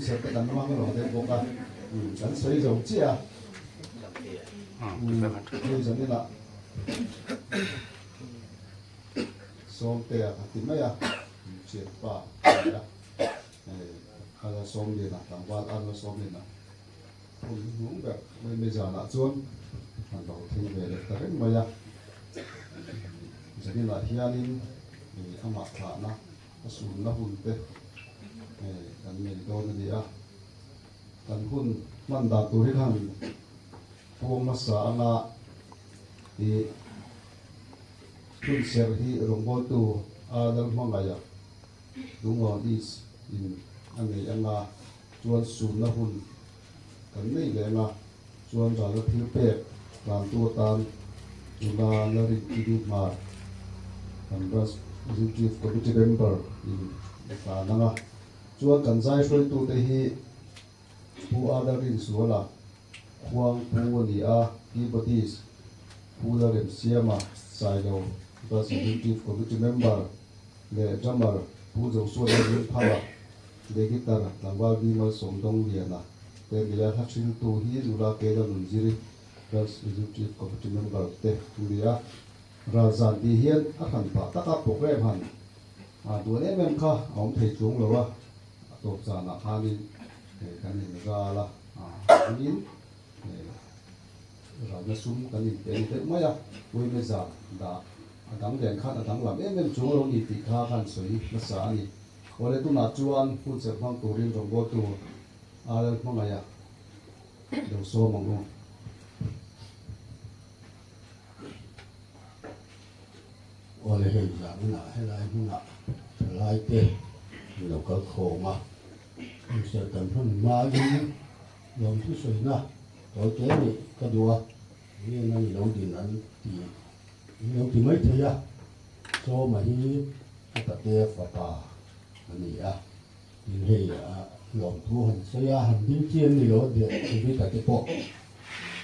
Hun serh te kan hmang lo deuh bawk a, kan sawi zo chiah a. Hei zaninah Sawmtea ka ti mai a, thianpa a ni a, hei a Sawmliana tlangval Arnold Sawmliana hun hnuhnung ber mai mai zanah chuan a lo thleng ve leh ta reng mai a. Zaninah hianin amah thlahna a sunna hun te kan nei dawn a ni a, kan hun hman dan tur hi khan puang hmasa anga ih hun serh hi rawngbawltu a Lalhmangaih a Lungawn East in a nei anga chuan sunna hun kan nei leh anga chuan ralna thil pek tlantu atan nula Larin Hmar kan Branch Executive Committee member in a tlan ang a, chuan kan zai hruaitute hi Pu Ada Rinsuala, Khuang Pu a ni a, Keyboardist Pu Lalremsiama Sailo, Branch Executive Committee member leh drummer Pu Joshua Lalrinthanga leh guitar tlangval Bimal Sawmdawngliana te nia hla hriltu hi nula Keila Nunziri, Branch Executive Committee member te an ni a. Ralzan tih hian a hran pah taka program han duan em em kha a awm thei chuang lo a, a tawp zanah khanin kan inral a, tiin ralna sum kan inpe a ni deuh mai a, Uime zan dah a dang len khan a danglam em em chuang lo ni tih kha khan sawi hmasa a ni. Awle tunah chuan hun serh hmang turin rawngbawltu RL Hmangaiha lo sawm ang u. Awle hei zaninah helai hmunah thalaite an lo kal khawm a, inserh kan hman hmain lawmthu sawina tawi te nih ka duh a, enge nang i lo din an ti in lo ti mai thei a, Sawma hi ka patea fapa a ni a, tin hei lawmthu han sawi a, han ding chi an ni lo a David-a te pawh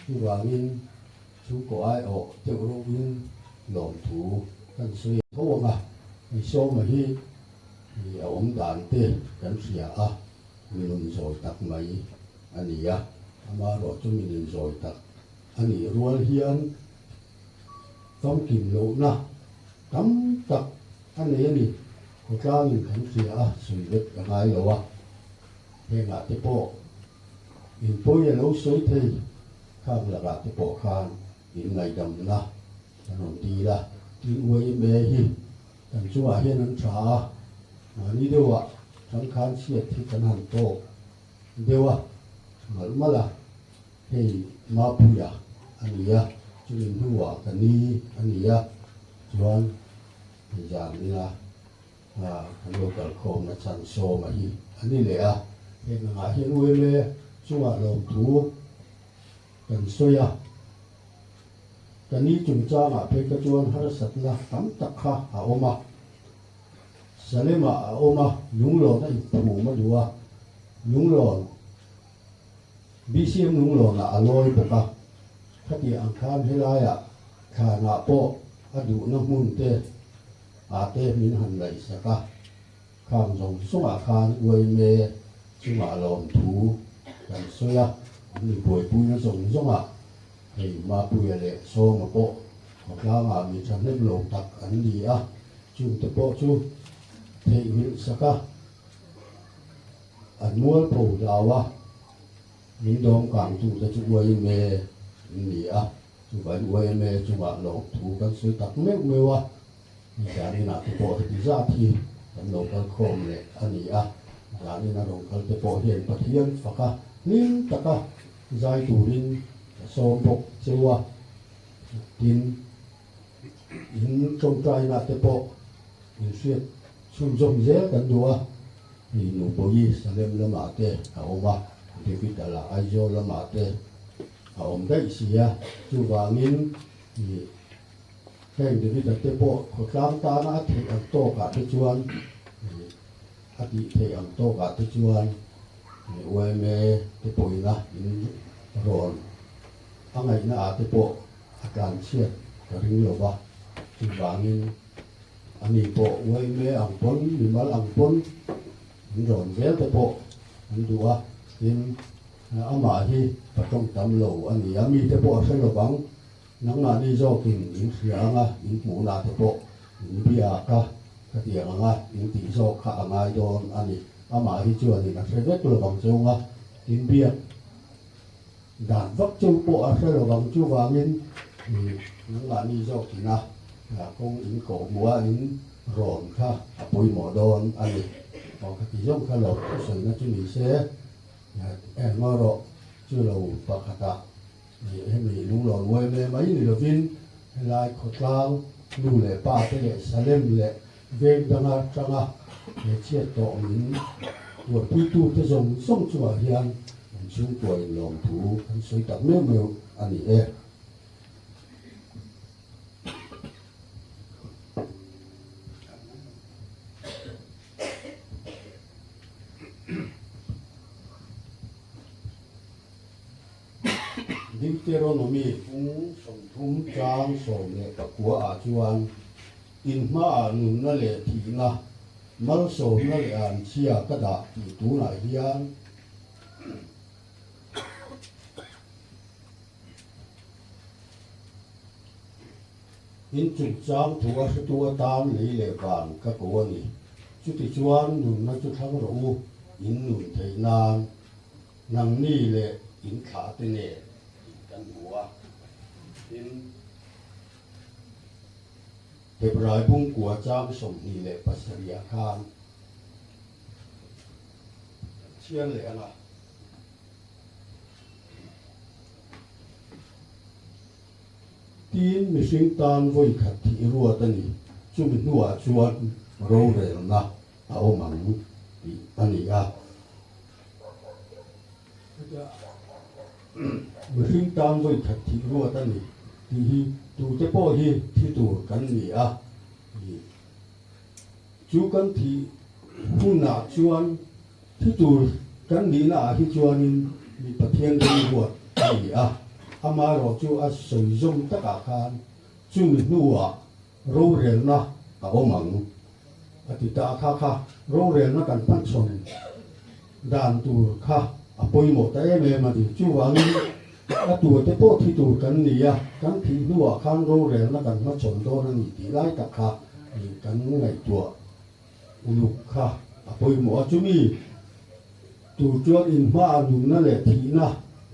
chuvangin Chhungkaw aiawh deuh reuhin lawmthu kan sawi tho ang a, hei Sawma hi a awm dan te kan hria a, mi nun zawi tak mai a ni a, amaherawh chu mi nun zawi tak a nih rual hian famkim lohna tam tak a nei a ni, khawtlangin kan hria a, sawi vek a ngai lo a, hengah te pawh inpawi a lo sawi thei. Khang lakah te pawh khan in ngaihdamna kan rawn dil a, tin YMA hi kan chungah hian an tha a, mahni deuhah changkhan chhiat hi kan han tawk deuh a, malh malh a, hei Mapuia a ni a, chumi hnuah ka ni a ni a, chuan hei zan ila kan lo kalkhawmna chhan sawma hi a ni leh a, heng angah hian UMA chungah lawmthu kan sawi a, ka ni chungchangah phei kha chuan harsatna tam tak kha a awm a, Salem-ah a awm a, Lunglawn a inphum a duh a, Lunglawn, BCM Lunglawnah a lawi bawk a, khatiang ang khan helaiah thlanah pawh a duhna hmun te ah te min han ngaihsak a, khang zawng zawngah khan uaime chungah lawmthu kan sawi a, an mi buaipuina zawng zawngah hei Mapuia leh Sawma pawh khawtlangah mi thahnem lo tak an ni a, chungte pawh chu theihnghilh sak a, an mualpho hlau a, min dawmkangtute chu uaime an ni a. Chuvangin YMA chungah lawmthu kan sawi tak meuh meuh a, zaninah te pawh heti zat hi kan lo kal khawm leh a ni a, zanina rawn kal te pawh hian Pathian faka hlim taka zai turin ka sawm bawk cheu a, tin in tawngtaina te pawh in hriat chhunzawm zel kan duh a, hei Nubawi Salem lamah te a awm a, David a lah Aizawl lamah te. A awm daih si a, chuvangin ih heng David-a te pawh khawtlang tana a theih ang tawkah te chuan ih a tih theih ang tawkah te chuan ih YMA te pawhin a in rawn a ngaihna ah te pawh a tlanchhiat ka ring lo va, chuvangin ani pawh YMA ang pawn mimal ang pawn in rawn zel te pawh. an duh a, tin amah hi pa tawng tam lo a ni a, mite pawh a hre lo vang, nangmahni zawkin in hria anga in hmuhna te pawh in biak a, khatiang anga in tih zawk kha a ngai dawn a ni, amah hi chuanin a hre vek lo vang chunga in biak. Dan vak chu pawh a hre lo vang chuvangin nangmahni zawkin a kawng in kawh hmuh a in rawn kha a pawimawh dawn a ni. Aw ka ti zawng kha lo thusawi na chu ni se engmaw chu lo pakhatah hemi lunglawn uaime mai ni lovin helai khawtlang nu leh pa te leh Salem leh veng danga tanga he chhiat tawh min tuarpuitute zawng zawng chungah hian Kan chhungkua in lawmthu kan sawi tak meuh meuh a ni e. Deuteronomy phung 30 chang 19 ah chuan in hmaah nunna leh thihna, malsawmna leh anchhia ka dah tih tunah hian In chungchang thu a hretu atan lei leh van ka ko a ni. Chutichuan nunna chu thlang rawh u, in nun theih nan nangni leh in thlah te nen tih kan hmu a. Tin, Hebrai bungkua chang 27 ah khan Kan chhiar leh ang a. Tin, mihring tan vawi khat thih ruat a ni. Chumi hnuah chuan rorelna a awm ang tih a ni a. Mihring tan vawi khat thih ruat a ni tih hi tute pawh hi thi tur kan ni a. Chu kan thih hunah chuan thi tur kan nihna ah hi chuanin mi Pathian rilruat a ni a, amaherawh chu a sawi zawm takah khan chumi hnuah rorelna a awm ang a ti ta a, kha kha rorelna kan hmanchhawn dan tur kha a pawimawh ta em em a ni. Chuvangin a turte pawh thi tur kan ni a, kan thih hnuah khan rorelna kan hmachhawn dawn a ni tih lai tak kha kan ngaihtuah uluk kha a pawimawh a. Chumi tur chuan inhmaah nunna leh thihna,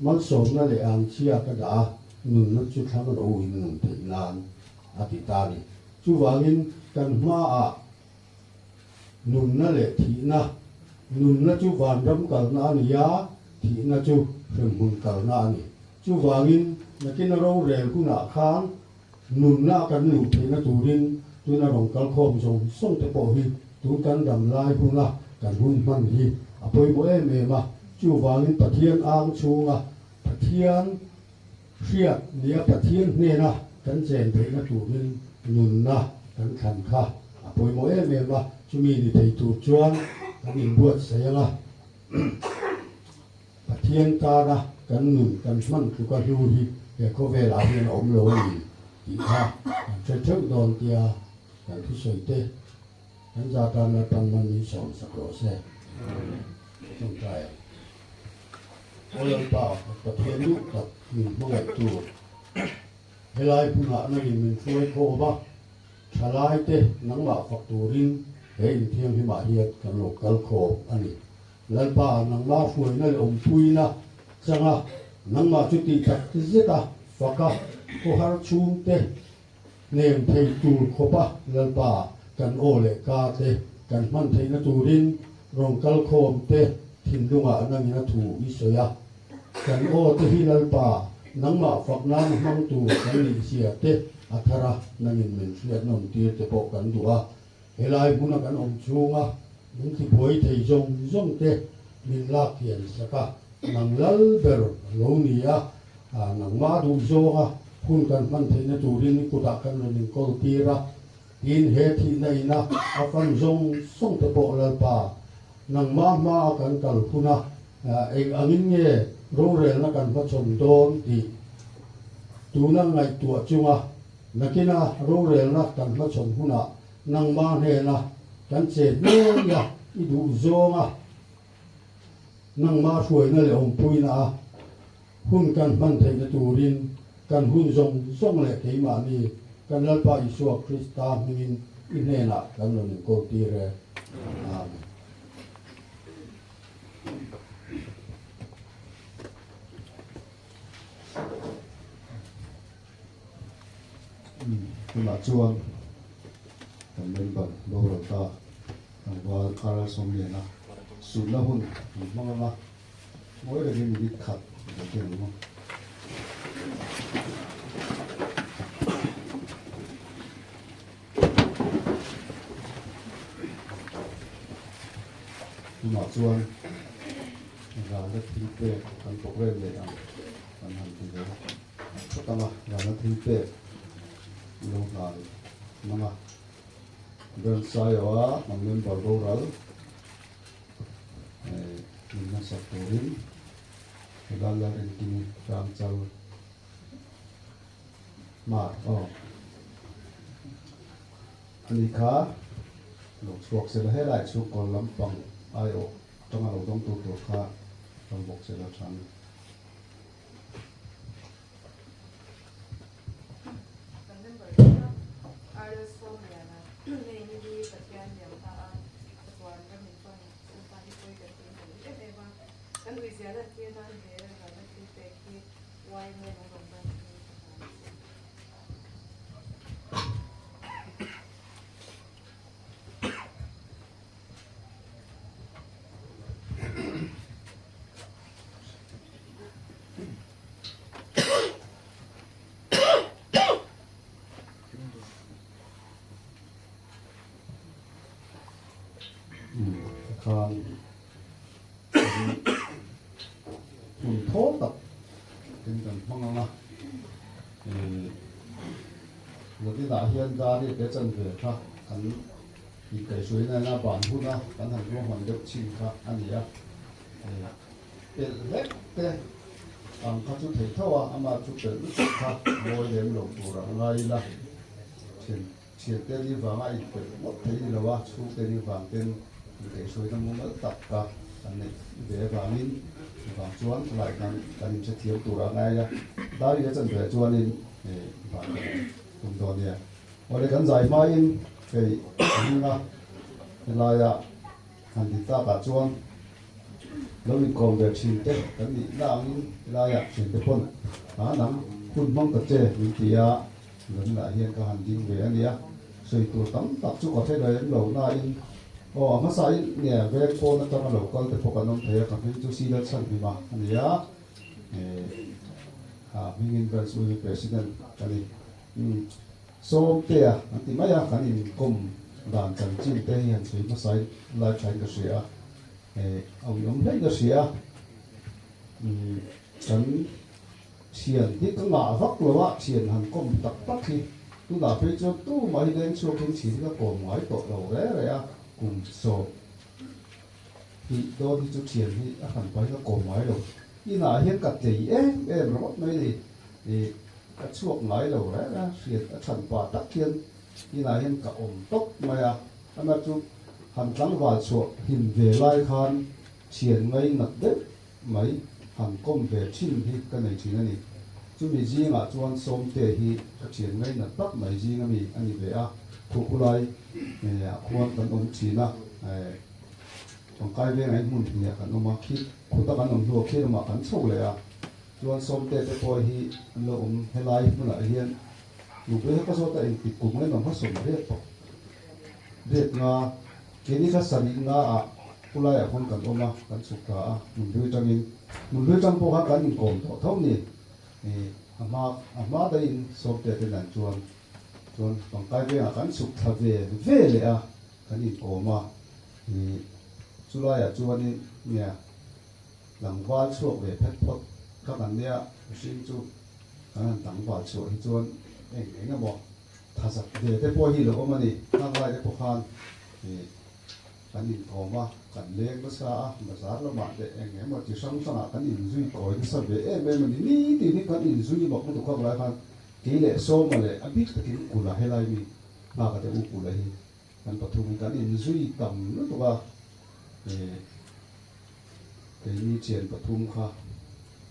malsawmna leh angchhia ka dah a, nunna chu thlang lo in nun theih nan a ti ta a ni. Chuvangin kan hmaah Nunna leh thihna, Nunna chu vanram kalna a ni a, thihna chu hremhmun kalna a ni. Chuvangin, nakina rorel hunah khan nunna a kan luh theihna turin tuna rawn kal khawm zawng zawng te pawh hi tun kan dam lai huna kan hun hman hi a pawimawh em em a. Chuvangin Pathian ang chhunga Pathian Hriat nia Pathian hnena kan chen theihna turin nunna kan thlan kha a pawimawh em em a, chumi ni thei tur chuan kan inbuatsaih ang a, Pathian tana kan nun kan hman tluka hlu hi he khawvelah hian a awm lo a ni tih kha kan hre theuh dawn tia kan thusawi te kan za tan Lalpan man min sawmsak rawh se. Ka tawngtai ang. Aw Lalpa, Pathian duh tak min hmangaih tur, helai hmunah nangin min hruai khawm a, thalaite nangmah fak turin he inthianghlimah hian kan lo kal khawm a ni. Lalpa, nangmah hruaina leh awmpuina changa nangmah chu tih tak zeta faka khawhar chhungte hnem thei tur khawpa Lalpa kan aw leh ka te kan hman theihna turin rawn kal khawm te thinlungah nangin a thu i sawi a. Kan aw te hi Lalpa nangmah fak nan hmang tur kan nih zia te a thar a, nangin min hriat nawm tir te pawh kan duh a. Helai hmuna kan awm chhunga min tibuai thei zawng zawng te min lak hian sak a, nang lal ber lo ni a, nangmah duh zawnga hun kan hman theihna turin i kutah kan rawn inkawl tir a, tin he thihna ina a fan zawng zawng te pawh Lalpa nangmah hmaa kan kal huna eng angin nge rorelna kan hmachhawn dawn tih tuna ngaihtuah chunga Nakina rorelna kan hmachhawn hunah nangmah hnena kan chet ngei a, i duh zawnga Nangmah hruaina leh awmpuina a hun kan hman theihna turin kan hun zawng zawng leh keimahni kan Lalpa Isua Krista hmingin i hnenah kan rawn inkawltir e. Amen. Tunah chuan kan member boral ta tlangval RL Sawmliana sunna hun an hmang ang a, ngawi rengin minute khat kan ti ang maw? Tunah chuan ralna thil pek kan programme leh ang kan han ti ve phawt ang a, ralna thil pek lo hnai hmang a, Grand Saio-a kan member boral min hmasak turin helai Lalrinkimi Hrangchal Hmar aw. Ani kha lo chhuak sela helai chhungkaw lampang aiawh atanga lo dawng tur tur kha ram bawk sela tha ni. Kan member te kha RL Sawmliana hei ni hi Pathian liam ta a chatuan ram in chuan Lalpa hi pawi kan tiin kan ui em em a, kan ui zia lantir nan he ralna thil pek hi YMA lung rawn ban hi ka hlan a che. Khan hmun thaw tak ten kan hmang ang a, Nakinah hian Dari te chanve kha kan inkaihhruaina ina ban huna kan han ruahman deuh chin kha a ni a, pelh hlek te ang kha chu thei tho a, amah chu pelh lutuk kha mawi lem lo tur a ngai ila thian. Thiante ni vanga inpelh ngawt thei ni lo a, chhungte ni vang ten inkaihhruaina mumal tak ka kan neih ve avangin vang chuan khawlai khan kan inhrethiam tur a ngai a, Dari a chan ve chuanin van kan tum dawn nia. Awle kan zai hmain hei a hminga helaia han ti takah chuan lo inkawm ve thin te kan nih na angin helaia thiante pawn a nang hun hmang ta che min ti a. Zanah hian ka han ding ve a nia, sawi tur tam tak chu ka hre reng lo nain aw a hmasa in nge veng pawn atanga lo kal te pawh kan awm thei a, ka hming chu Sila Chhanhima a ni a, a hmingin Branch Ui President ka ni. Umm Sawmtea an ti mai a, kan inkawm dan chanchin te hi han sawi hmasa in lai thain ka hria a, a uiawm hlein ka hria a, umm kan Thian hi ka ngah vak lo a, thian han kawm tak tak hi tunah phei chuan tumah hi leng chhuakin thian hi ka kawm ngai tawh lo re re a, kum sawm hnih dawn hi chu thian hi a hran pahin ka kawm ngai lo. Inah hian ka tlei em em ringawt mai ni, ih ka chhuak ngai lo re re a, hriat a than pah tak hian inah hian ka awm tawp mai a, amah chu han tlangval chhuah hlim ve lai khan thian ngainat deuh mai han kawm ve thin hi ka nei thin a ni. Chumi zingah chuan Sawmte hi ka thian ngainat tak mai zing ami a ni ve a, khuhkhulai ah khuan kan awm thin a, tangkai vengah hian hmun hnih ah kan awm a, khi khuta kan awm hnuah khi lamah kan chho leh a, chuan Sawmte te pawh hi an lo awm helai hmunah hian nupui kha ka zawt a engtik kum nge nawm kha sawm riat tawh riat nga keini kha sarih nga ah Khulaiah khawn kan awm a, kan chhuk ta a, Hmunhlui tangin. Hmunhlui tang pawh khan kan inkawm tawh tho ni. Ih, a hma, a hma daihin Sawmte te nen chuan, chuan Pangkai vengah kan chhuk thla ve ve leh a, kan inkawm a. Ih, chulaiah chuanin nia, tlangval chhuak ve phet phawt kha kan nia, mihring chu kan han tlangval chhuah hi chuan eng eng emaw thazat ve te pawh hi lo awm a ni. Hnaklai te pawh khan ih, Kan inkawm a, kan leng nasa a, bazar lamah leh eng emaw chi hrang hrangah kan inzui kawi nasa ve em em a ni. Nitin hi kan inzui mak lutuk khawp lai khan kei leh Sawma leh a bik takin Kula helai mi nghaka te u Kula hi kan pathum hi kan inzui tam lutuk a. Keini thian pathum kha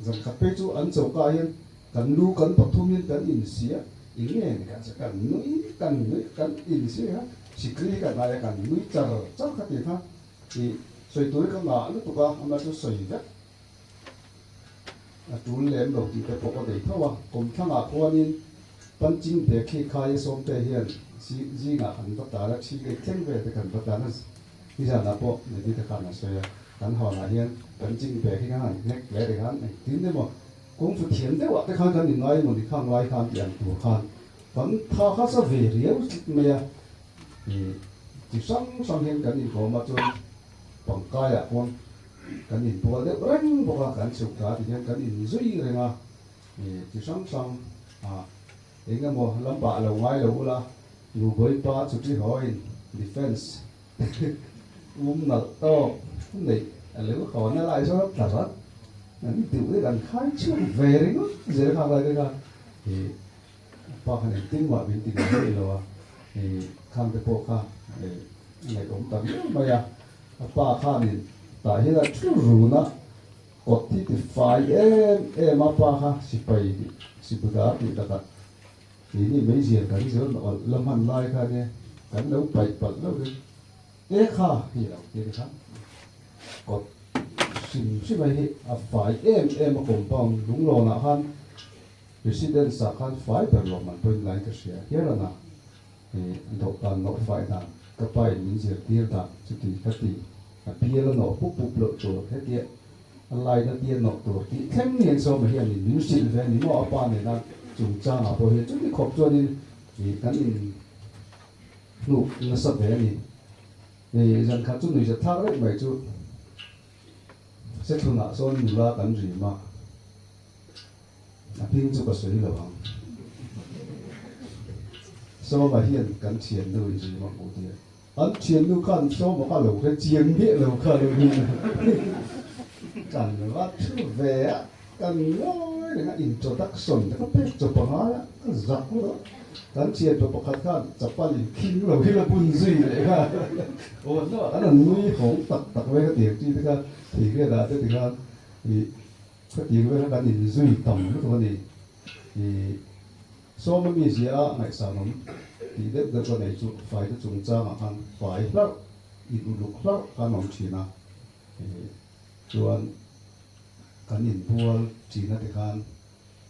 zan khat phei chu an choka ah hian kan lu kan pathum hian kan insi a, eng nge ni kha kan nui kan nui kan insi kha sikri hi kan ai a kan nui char char kha tih kha ih sawi tur hi ka ngah lutuk a, amah chu sawi vek a tul lem lo tih te pawh ka bei tho a, kawmthlangah khuanin punching bag hi khaia sawmte hian zingah kan va tar a, thi leh thleng vel te kan va tar a. Nizanah pawh Nidhi te khan a sawi a, kan hawnah hian kan ching ve khi khan an hnek hle ti khan engtin emaw kungfu thiam deuhah te khan kan inngai emaw ni khang lai khan tih ang tur khan kan tha kha sa ve riau tlat mai a, ih chi hrang hrang hian kan inkawm a chuan pangkaiah khuan kan inbual deuh reng bawk a, kan chhuk thla ti hian kan inzui reng a, ih chi hrang hrang ah eng emaw lampah lo ngai lo ula Nubawipa chuti hawiin defence Um nalh tawk neih a lo hawn a lai chuan tla rat an duh hi kan khai chhuak ve ringawt zel nghak lai te kha ih pa khan engtin mah min ti ngei ngei lo a ih khang te pawh kha ih a ngaihawm ta viau mai a a pa khanin tah hian a thu run a kawt hi ti fai em em a pa kha sipai tih sibudar tih takah Keini meizial kan zir nawlh la hman lai kha nia kan lo paih palh deuh hi e kha hi lo ti kha kawt hrim hrim a hi a fai em em a compound lunglawnah khan residence ah khan fai ber lo man pawhin lai ka hria hial a na ih dawhkan nawh fai dan ka pa in min zirtir dan chuti kha ti a bial a nawh pup pup loh tur hetiah A laina tia nawh tur tih thleng ni an sawm hian in min hrilh ve a ni maw a pa nena chungchangah pawh hian chuti khawp chuanin ih kan in hnuk nasa ve a ni. Ih zan khat chu nuihzat thlak reuh mai chu Sethlunah sawn nula kan rim a, a hming chu ka sawi lo ang. Sawma hian kan thiannu i rim a hmuh tir. An thiannu khan sawma kha lo hre chiang miah lo kha lo ni kan va thu ve a, kan ngawi reng a, introduction te kha pek chawp a ngai a, ka zak lo a, kan thianpa pakhat khan chapal in khing lo hi la bun zui leh kha aw hnuah kan han nui hawng tak tak mai ka tir chi te kha theikhriat ah te tikhan ih ka tir vel kha kan inzui tam lutuk a ni ih. Sawma mi zia a ngaihsanawm tih deuh deuh ka nei chu faite chungchangah khan fai hlarh, in uluk hlarh khan awm thin a, chuan kan inbual thin a ti khan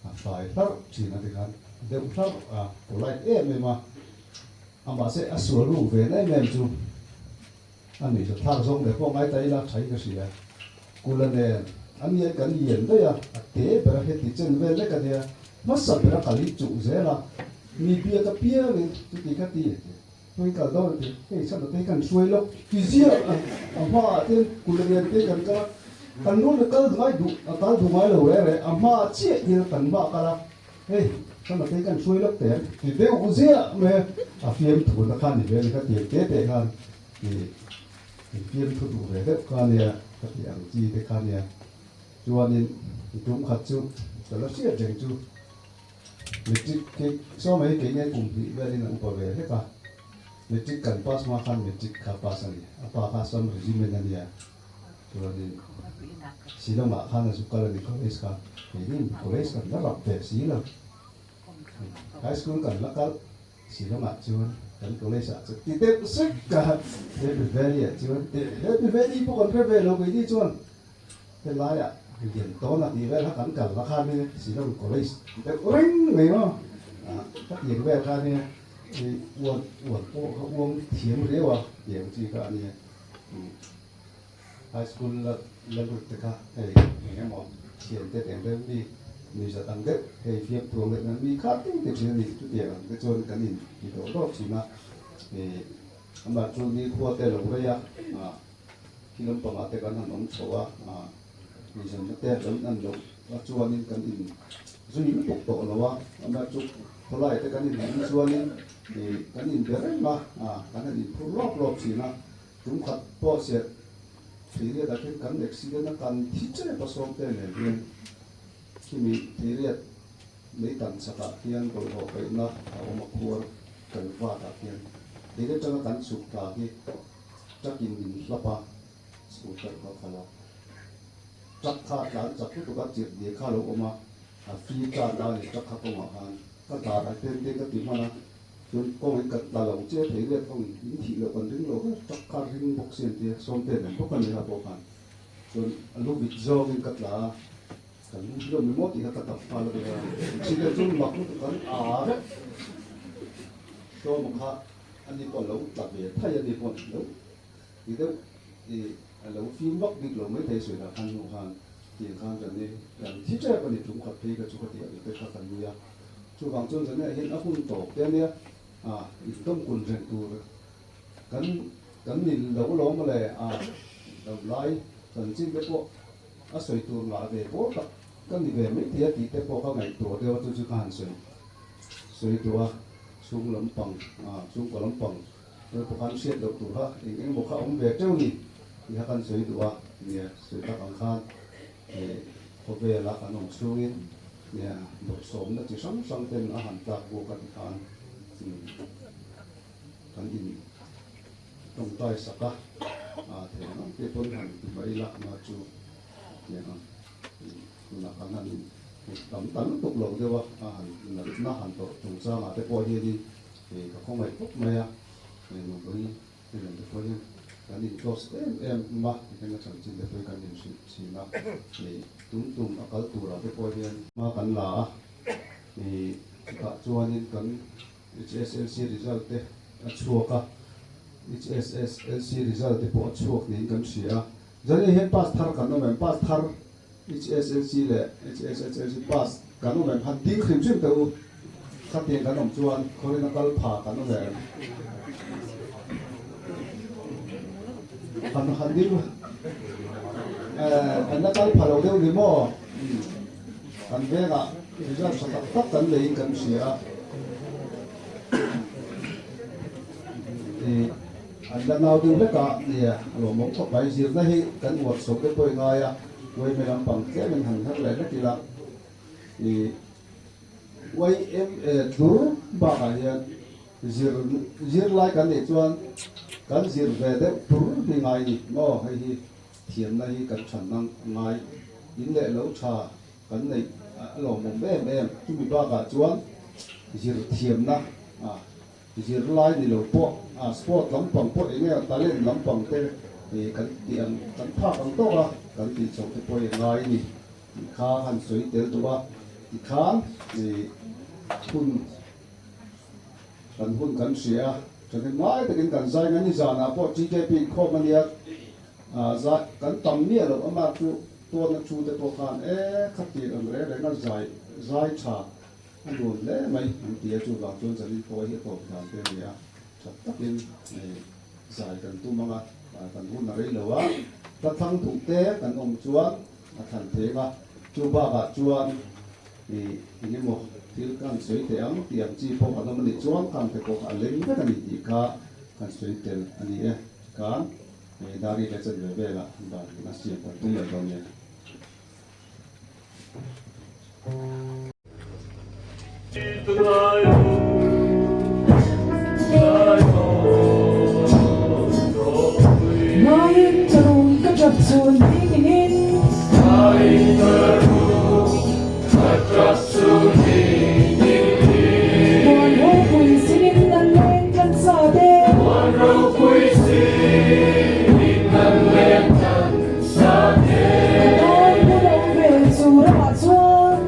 a fai hlarh thin a ti khan deuh hlarh a polite em em a, amahse a sual ruk ve em em chu a nuihzat thlak zawng leh pawh ngai ta ila tha hi ka hria. Kula nen a nia kan lian daih a, a te ber a heti chen vel lek a nia, hmasa ber a kal hi chuh zel a, mi biak apiangin chuti kha ti hming kal dawn a ti, hei chhan te hi kan hruai lawk ti ziah a, a hmaah te kula lian te kan kal a, kan rawn kal ngai duh a kal duh ngai lo reh reh, a hmaah chiah hian kan hma a kal a, hei chhan te hi kan hruai lawk teh ang ti deuh ziah mai a, a fiamthu na kha ni ve a ni kha tiang te te khan ih. Infiam thu duh ve deuh kha nia ka tih ang chi te kha nia. Chuanin i tum khat chu ka la hriat reng chu Matric khi saw mai kei nge kum hnih velin a upa ve hlek a. Matric kan pass hma khan Matric kha pass a ni. A pa kha Assam Regiment a nia. Chuanin Shillong-ah khan a zu kal a ni college kha. Keini college kan la rap ve si lo. High school kan la kal. Shillong-ah chuan kan college-ah chu ti deuh sek a, Happy Valley-ah chuan ti Happy Valley pawh kan hre ve lo keini chuan helaiah lian tawn a tih vel kha kan kal la khan hi Shillong college ti deuh reng mai maw ka tir vel khan hi uan uan pawh kha uang thiam riau a tiang chi kha a nia High school la la lut te kha hei eng emaw thian te teng deuh mi nuihzat ang deuh hei fiam tuang deuh nan mi kha ting ti thin a ni chutiang ang te chuan kan in ti dawh dawh thin a ih amah chu ni khua te lo rei a ah khi lampangah te kan han awm chho a ah nuihzanna te lo in an loh a chuanin kan in zui lutuk tawh lo a amah chu khawlai te kan in hmuh chuanin ih kan in be reng a ah kan han in phur lawp lawp thin a. Tum khat pawh serh Theiriat ah khian kan accident a kan thi tep a sawmte nen hian khimi Theiriat lei tan chak ah khian bawlhhlawh peihna a awm a khuar kan vat ah khian lei atanga kan chhuk thla hi truck in min hlap a scooter kha a khalh a. Truck kha tlan chak lutuk a chirh dil kha a lo awm a, a fi tan a ni truck kha kawngah khan ka dar a pen te ka ti hman a, chuan kawngin ka tla lo che thei riat kawngin in thih loh kan ring lo ber truck kha ring bawk si an ti a, sawmte nen bawk a ni kha pawh khan chuan a lu vit zawngin ka tla a, ka lu hi lo mi maw tih kha ka tap nghal a ni a, accident chu mak lutuk kan a vek sawma kha ani pawh a lo tla ve thai a ni pawh lo. Ti deuh i a lo fim vak bik lo mai thei sawi dah khan hnu khan tiang khan kan ni kan thi tep a ni tum khat phei ka chu ka tih ang te kha kan nia chuvang chuan zan ah hian a hun tawp te ania a intawm kun reng tur kan kan ni lo lawm mawle a dam lai chanchin te pawh a sawi tur ngah ve pawl tak ka ni ve mai thei a tih te pawh ka ngaihtuah deuh a chu chu ka han sawi sawi duh a chhung lampang a chhungkaw lampang Tuna pawh khan hriat loh tur kha eng eng maw kha awm ve teuh ni tih kha kan sawi duh a, nia sawi tak ang khan eh khawvela kan awm chhungin nia bawrhsawmna chi hrang hrang ten a han tlak bawk a ti khan kan in tawngtai sak a, ah thei ang te pawn han ti mai ila na chu tiang ang tunah kan han in tam ta lutuk lo deuh a, a han natna han tawrh chungchangah te pawh hianin Hei ka khawngaih khawp mai a, hei nupui te nen te pawhin kan in close em em hlawm a, tikhian a chanchin te pawhin kan in hrilh thin a, hei tum tum a kal turah te pawh hian hma kan la a, hei chutah chuanin kan HSLC result te a chhuak a, HSSLC result te pawh a chhuak niin kan hria a, zan hian pass thar kan awm em, pass thar HSLC leh HSHLC pass kan awm em? Han ding hrim hrim teh u. Khatiang kan awm chuan khawrin a kal pha kan awm em? Han han ding eh kan la kal pha lo deuh ni maw? Kan vengah result tha tak tak kan neiin kan hria a. Ih an la nau deuh hlek a, nia a lawmawm khawp mai. Zirna hi kan uar chho te pawh i ngai a. Uaime lampang tlemin han her leh hlek ila i YMA tlur bakah hian zir zirlai kan nih chuan kan zir ve deuh tur hi ngai ni maw hei hi thiamna hi kan than ang ngai in leh lo tha kan neih a lawmawm em em chumi bakah chuan zir thiamna a Zirlai ni lo pawh a sport lampang pawh eng nge talent lampang te kan tih ang kan phak ang tawk a kan tih chhoh te pawh i ngai ni tih kha han sawi tel duh a tikhan hun kan hun kan hria a thahnem ngai takin kan zai ngai ni zanah pawh TKP inkhawm a nia zai kan tam miah loh amah chu tuarna thu te pawh khan e khatir ang reng reng a zai zai tha A nuam hle mai an ti a, chuvang chuan zanin pawh hi a tawp dan te a ni a, tha takin zai kan tum ang a, kan hun a rei lo a, hla thlang duh te kan awm chuan a thlan theng a, chu bakah chuan ih eng emaw thil kan sawi teh ang tih ang chi pawh kan awm a nih chuan kan te pawh kha a leng vek a ni tih kha kan sawi tel a ni e, khan dari leh chanve velah dan a siam kan tum leh dawn nia. Ngaiin ka rum ka ṭap chun hmingin. Muan ropui sinin an leng kan sa te. Ka tan hun awm ve chu ramah chuan.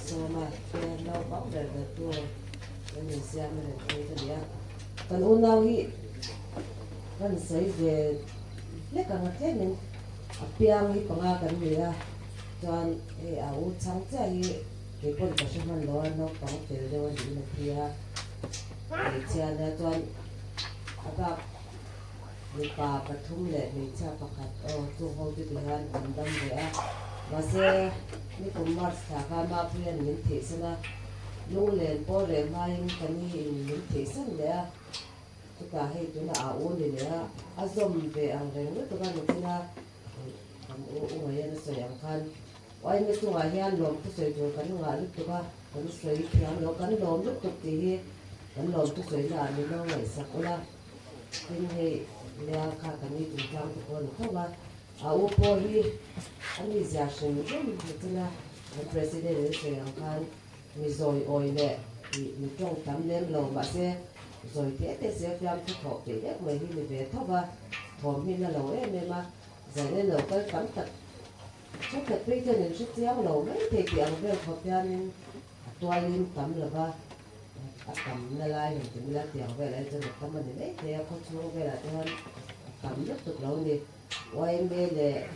Lalsawma te naupang ber bertu kan insiam a reng phei ka ni a. Kan unau hi kan sawi ve hlek ang a tlemin a piang hi panga kan ni a, chuan hei a u chhang chiah hi kei pawn ka hre hman lo a, naupang fel deuh a niin a thi a, hmeichhia nia chuan a bak Mipa pathum leh hmeichhia pakhat aw chung ho te ti hian an dam ve a, mahse nikum March thla kha Mapuia'n min theihsan a, lunglen pawl reh hmain ka ni in min theihsan leh a, chutah hei tunah a u ni leh a, a zawm ve ang reng lutuk a nichin a, kan u u Ngawian a sawi ang khan Uaina chungah hian lawmthu sawi tur kan ngah lutuk a, kan sawi thiam lo, kan lawm lutuk tih hi kan lawmthu sawina ah min lo ngaihsak ula. Tin hei nia kha kan ni chungchang te pawh a ni tho a, a u pawh hi a mi zia hrim hrim nichin a kan President in sawi ang khan mi zawi awi leh ih mi tawng tam lem lo mahse zawi te te se fiam thu thawh peih vek mai hi ni ve tho va, thawm hi na lo em em a, zainen lo kal tam tak thenkhat phei chuan in hre chiang lo mai thei tih ang vel khawp hianin a tualim tam lo va. A tam na lai han ti mila tiang velah hi chuan a tam a ni mai thei a, khaw chhung velah te hian a tam lutuk lo a ni. Yma leh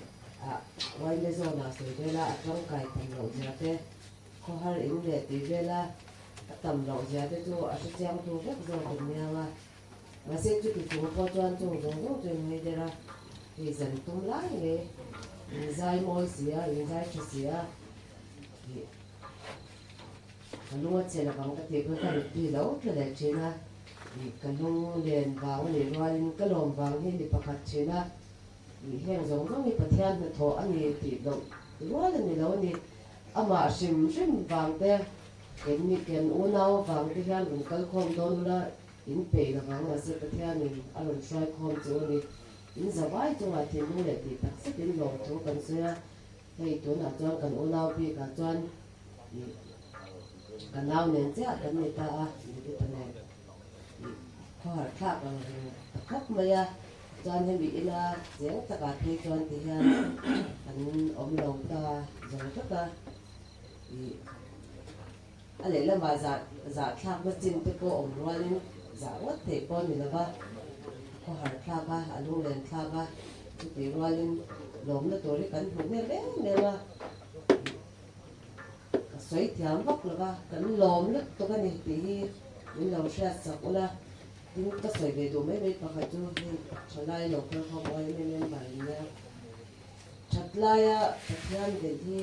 ah yma zawn ah sawi vela a tangkai tam loh zia te, khawhar in leh tih vela a tam loh zia te chu a hrechiang tu vek zawk in niang a. Mahse chuti chung pawh chuan chung zawng zawng chu in hawi der a, hei zan tum lai ngei inzai mawi si a, inzai tha si a tih. Ka lung a chhe lovang ka tih kha ka rit tui lo tla leh thin a, ih ka lung len vang a nih rualin ka lawm vang hi ni pakhat thin a, ih heng zawng zawng hi Pathian hnathawh a ni tih loh rual a ni lo a ni. Amah hrim hrim vang te, ken ken unau vang te hian rawn kal khawm dawn ula in peih lovang mahse Pathianin a rawn hruai khawm chu a ni. In zavai chungah thinlung leh tih tak zetin lawmthu kan sawi a, hei tunah chuan kan unau bikah chuan Ka nau nen chiah kan ni ta a, Nikita nen khawhar thlak ang reng ta khawp mai a, chuan hemi ina cheng takah phei chuan ti hian kan awm lo ta zo vek a, ih a lehlamah zah zah thlakna chin te pawh awm rualin zah ngawt theih pawh a ni lo va, khawhar thlak a, a lunglen thlak a, chutih rualin lawmna tur hi kan hmu hnem em em a. Ka sawi thiam vak lo va, kan lawm lutuk a ni tih hi min lo hriat sak ula, tin ka sawi ve duh mai mai pakhat chu hei thalai lo kal khawm awm em em bar in nia. Thatlaia Pathian belh hi.